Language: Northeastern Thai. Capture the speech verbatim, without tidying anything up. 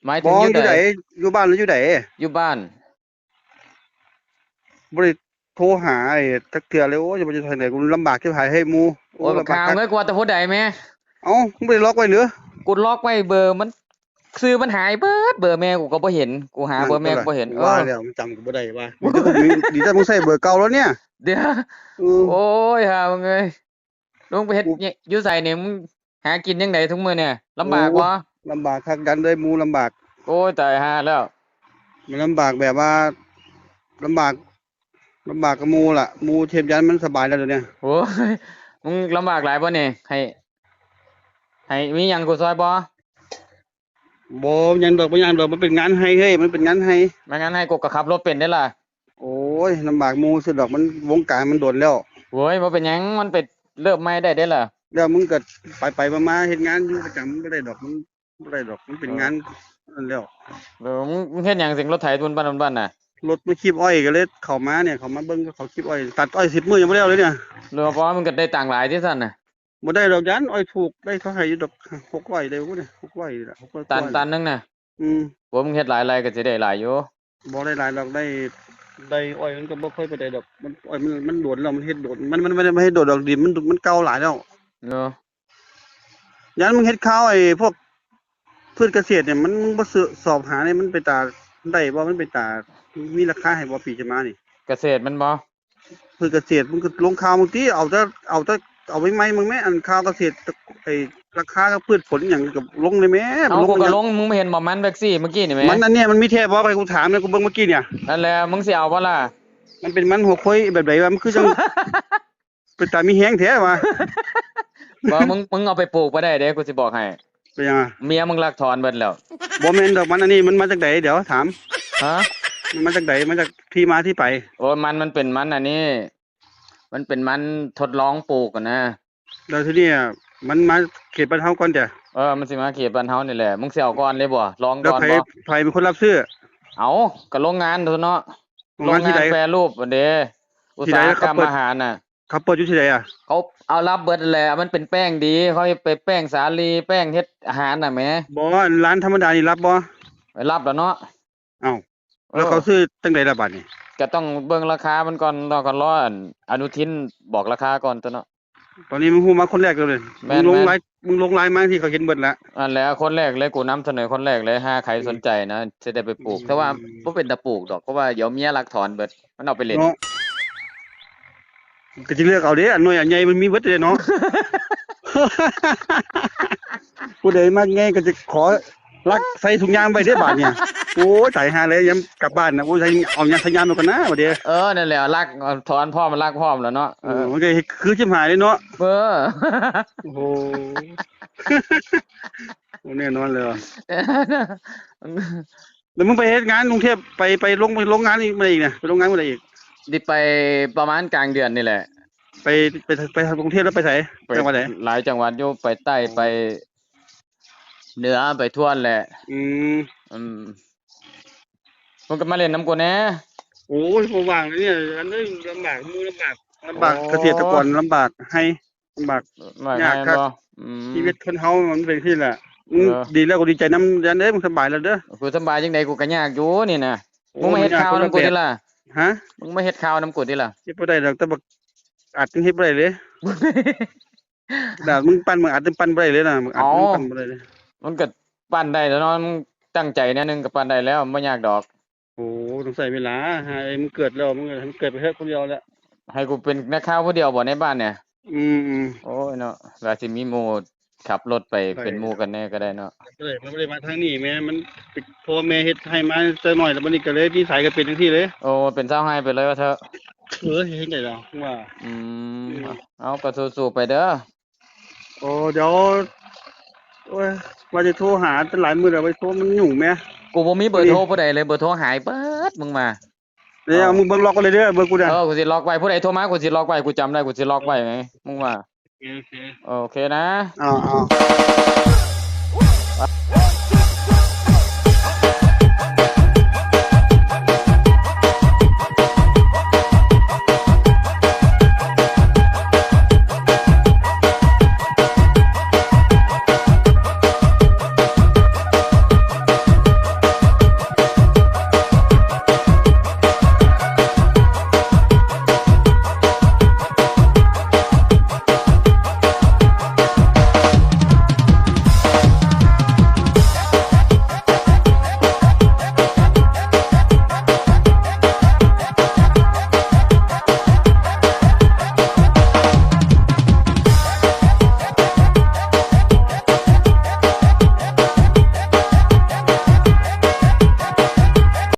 หมายถึง บ่ อยู่ อยู่ ใด ใด อยู่บ้านหรืออยู่ใด อยู่บ้าน บ่ได้โทรหาไอ้จักเทื่อเลย โอ้ย จะไปอยู่ทางไหน กูลำบากชิบหาย เฮ้ย หมู่ โอ้ย โอ้ย บักห่า ลำบากคัก เอ้ย กูว่าแต่ผู้ใดแม่ เอ้า มึงบ่ได้ล็อกไว้เหรอ กูล็อกไว้ เบอร์มัน ชื่อมันหายเบิด เบอร์แม่กูก็บ่เห็น กูหา นั่น เบอร์แม่ ตัวละ กูบ่เห็น กูว่า เออ แล้ว มันจำกูบ่ได้ว่า ดีแต่มึงมี ดีแต่มึงใส่เบอร์เก่าแล้วเนี่ย เดี๋ยว เออ โอ้ย ห่ามึงเอ้ย ลุงไปเฮ็ด กู เนี่ย อยู่ไสเนี่ย มึงหากินจั่งใดทุกมื้อเนี่ย ลำบากบ่ โอ้ ลำบากคัก ดันเลย หมู่ลำบาก โอ้ย ตายห่าแล้ว มันลำบากแบบว่า ลำบาก ลำบากกับหมู่ล่ะ หมู่เฮ็ดยันมันสบายแล้วเดี๋ยวนี้ โอ้ย มึงลำบากหลายบ่นี่ ให้ ให้มีหยังกูซอยบ่ บ่หยังดอก บ่หยังดอก มันเป็นงานไฮ่เฮ้ย มันเป็นงานไฮ่ มางานไฮ่ กูก็ขับรถเป็นเด้ล่ะ โอ้ย ลำบากหมู่ซื่อดอก มันวงการมันโดนแล้ว โอ้ย บ่เป็นหยัง มันไปเริ่มใหม่ได้เด้ล่ะ แล้วมึงก็ไปๆมาๆ เฮ็ดงานอยู่ประจำบ่ได้ดอก มันบ่ได้ดอก มันเป็น เออ งานนั่นแล้ว เออ มึง มึงเฮ็ดหยังเสียงรถไถบุนบั้นบุนบั้นน่ะ รถมาคีบอ้อยก็เลยเข้ามาเนี่ย เข้ามาเบิ่งเขาคีบอ้อย ตัดอ้อยสิบมื้อยังบ่แล้วเลยเนี่ย เออ เพราะว่ามึงก็ได้ตังค์หลายติซั่นน่ะ บ่ได้ดอก ย้านอ้อยถูก ได้เท่าไหร่อยู่ดอก หกร้อย ได้บ่เนี่ย หกร้อย นี่ล่ะ หกร้อย ตัน กว่า ตันหนึ่งน่ะ อืม โอ้ มึงเฮ็ดหลายไร่ก็สิได้หลายอยู่ บ่ได้หลายดอก ได้ ได้อ้อยมันก็บ่ค่อยปานใดดอก มัน อ้อยมัน มันโดนแล้ว มันเฮ็ดโดน มัน มัน มันบ่ได้เฮ็ดโดนดอก ดินมัน มันเก่าหลายแล้ว เนาะ ย้านมึงเฮ็ดข่าวไอ้พวกพืชเกษตรเนี่ย มัน มึงบ่สืบสอบหาเนี่ย มันเป็นตาได้บ่ มันเป็นตามีราคาให้บ่ ปีจะมานี่ เกษตรมันบ่ พืชเกษตร มึงก็ลงข่าวมึงติ เอาแต่ เอาแต่ เอาใหม่ๆ มึงแม่ อันข่าวเกษตร ไอ้ราคากับพืชผลหยังก็ลงเลยแม่ เอ้า ลง กูก็ หยัง ลง มึงบ่เห็นบ่ มันแว็กซี่เมื่อกี้นี่แม่ มันอันเนี้ย มันมีแท้บ่ ไปกูถามเนี่ย กูเบิ่งเมื่อกี้เนี่ย นั่นแหละ มึงสิเอาบ่ล่ะ มันเป็นมันหัวโค้ยแบบใดวะ มันคือจั่ง เป็นตามีแฮงแท้วะ บ่ มึง มึงเอาไปปลูกบ่ได้เด้ กูสิบอกให้ เป็นหยังอะ เมียมึงลักถอนเบิดแล้ว บ่แม่นดอก มันอันนี้ มันมาจากใด เดี๋ยวถาม ฮะ มันมาจากใด มาจากที่มาที่ไป โอ้ย มัน มันเป็นมันอันนี้ มันเป็นมันทดลองปลูกอะนะ แล้วทีนี้อะ มันมาเขตบ้านเฮาก่อนเด้อ เออ มันสิมาเขตบ้านเฮานี่แหละ มึงสิเอาก่อนเลยบ่ ลองก่อนบ่ แล้วไผ ไผเป็นคนรับซื้อ เอ้า ก็โรงงานตัวเนาะ โรงงานที่ใด โรงงานแปรรูปอันเด้ ที่ใด อุตสาหกรรม เขาเปิด อาหารน่ะ เขาเปิดอยู่ที่ใดอะ เขาเอารับเบิดแหละ มันเป็นแป้งดี เขาไปแป้งสาลี แป้งเฮ็ดอาหารน่ะแหม บ่ ร้านธรรมดานี่รับบ่ รับแล้วเนาะ เอ้า เออ แล้วเขาซื้อจั่งใดล่ะบัดนี้ ก็ต้องเบิ่งราคามันก่อน แล้วก็รออันอนุทินบอกราคาก่อนตัวเนาะ ตอนนี้มึงฮู้มาคนแรกเลย แม่น มึงลง แม่น ไลน์ มึงลงไลน์มาที่เขาเห็นเบิดละ อันแหละคนแรกเลย กูนำเสนอคนแรกเลย หาใคร อืม สนใจนะ สิได้ไปปลูก อืม แต่ว่าบ่เป็นตาปลูกดอก เพราะว่าเดี๋ยวเมียลักถอนเบิด มันเอาไปเล่น เนาะ ก็สิเลือกเอาเด้ อันน้อยอันใหญ่มันมีเบิดเด้เนาะ ผู้ใดมักใหญ่ก็จะขอลักใส่ถุงยางไปเด้บาดเนี่ย โอ้ย ตายห่าเลย ยามกลับบ้านนะ โอ้ย เอายางใส่ยางมาก่อนนะ บัดเด้ เออ นั่นแหละ ลัก เอาถอนพร้อม ลักพร้อมแล้วเนาะ เออ เออ มันก็คือชิบหายเลยเนาะ เออ โอ้โห โอ้ แน่นอนเลยว่ะ แล้วมึงไปเฮ็ดงานกรุงเทพฯ ไป ไปโรง ไปโรงงานอีกเมื่อใดอีกเนี่ย ไปโรงงานเมื่อใดอีก สิไปประมาณกลางเดือนนี่แหละ ไป ไป ไปกรุงเทพฯ แล้วไปไส ไป จังหวัดใด หลายจังหวัดอยู่ ไปใต้ อ๋อ ไปเหนือ ไปทั่วแหละ อืม อืม มึงก็มาเล่นนำกูแหน่ โอ้ย บ่ว่างเลยเนี่ย อันนี้ลำบาก หมู่ลำบาก ลำบาก โอ้ เกษตรกรลำบาก ไฮ่ ลำบาก ลำบาก ยากคัก ไฮ่บ่ อืม ชีวิตคนเฮามันเป็นจั่งซี้แหละ อืม เออ ดีแล้ว กูดีใจนำ ย้านเด้อ มึงสบายแล้วเด้อ กูสบายจั่งใด กูก็ยากอยู่นี่นะ โอ้ มึงมาเฮ็ดข่าวนำกูติล่ะ ฮะ มึงมาเฮ็ดข่าวนำกูติล่ะ เฮ็ดบ่ได้ดอก แต่บักอัดยังเฮ็ดบ่ได้เลย ดาบมึงปั้น มึงอัดยังปั้นบ่ได้เลยนะ มึงอัด เอ้า มึงปั้นบ่ได้เลย มันก็ปั้นได้แล้วเนาะ มึงตั้งใจแนวหนึ่งก็ปั้นได้แล้ว บ่ยากดอก โอ้ ต้องใช้เวลา หา เอ้ย มึงเกิดแล้ว มึงก็ให้มันเกิดไปเถอะคนเดียวแหละ ให้กูเป็นนักข่าวผู้เดียวบ่ในบ้านเนี่ย อืม อืม โอ้ยเนาะ ว่าสิมีหมู่ขับรถไป ใช่ เป็นหมู่กันแหน่ก็ได้เนาะ บ่ได้ มันบ่ได้มาทางนี้แหม มันไป พ่อแม่เฮ็ดไฮ่มาแต่น้อย แล้วบัดนี้ก็เลยนิสัยก็เป็นจั่งซี้เลย โอ้ เป็นชาวไฮ่ไปเลยว่าเถอะ เออ เฮ็ดจั่งใดล่ะ ว่า อืม อืม เอา ก็สู้ๆไปเด้อ โอ้ เดี๋ยว โอ้ย ว่าจะโทรหาตั้งหลายมื้อแล้ว ไปโทรมันยุ่งแหม กูบ่มีเบอร์โทรผู้ใดเลย เบอร์โทรหายเบิด มึงว่า เดี๋ยว เอา มึงเบิ่งล็อกไว้เลยเด้อ เบอร์กูน่ะ เออ กูสิล็อกไว้ ผู้ใดโทรมา กูสิล็อกไว้ กูจำได้ กูสิล็อกไว้ไง มึงว่า โอเค โอเค โอเคนะ เอา เอา